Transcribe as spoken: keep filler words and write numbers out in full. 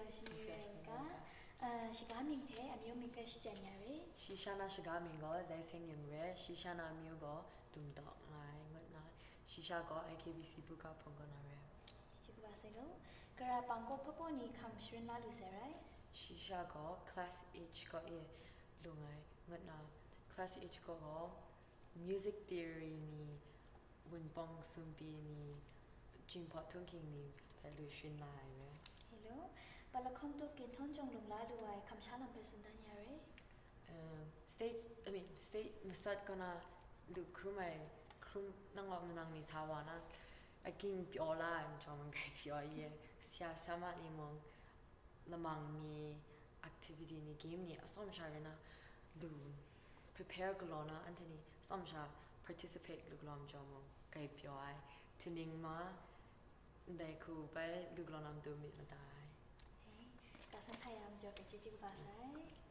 Shani Rengka, uh, shiga mying hte amyu mying hpe shachyen ya re. Shisha na shiga mying gaw Zaiseng Yin re, shisha na amyu gaw Dum Dawk nga ai ngut na, shisha gaw I K B C Buga hpung kaw na re. Chyeju kaba sai lo. Gara pang kaw hpapaw ni hkam sharin la lu sai rai. Shisha gaw class H kaw e lung ai ngut na, class H kaw gaw music theory ni, wunpawng sumpi ni, jinghpaw htunghking ni hpe lu sharin la ai re. Hello, palahkawng tup ginhtawn jawng lung la lu ai hkam sha lam hpe tsun dan ya re. Um, stage, I mean, stage masat kaw na lu hkrum ai, hkrum nang wa manang ni sa wa na, aking pyaw la ai majaw mung grai pyaw ye, sya sama ni mung, lamang ni, activity ni, game ni, atsawm sha rai na, lu prepare galaw na, anhte ni atsawm sha participate lu galaw majaw mung, grai pyaw ai, htingnu ma, ndai hku bai lu galaw na matu myit mada ai. Ka san hta ya majaw, chyeju kaba sai.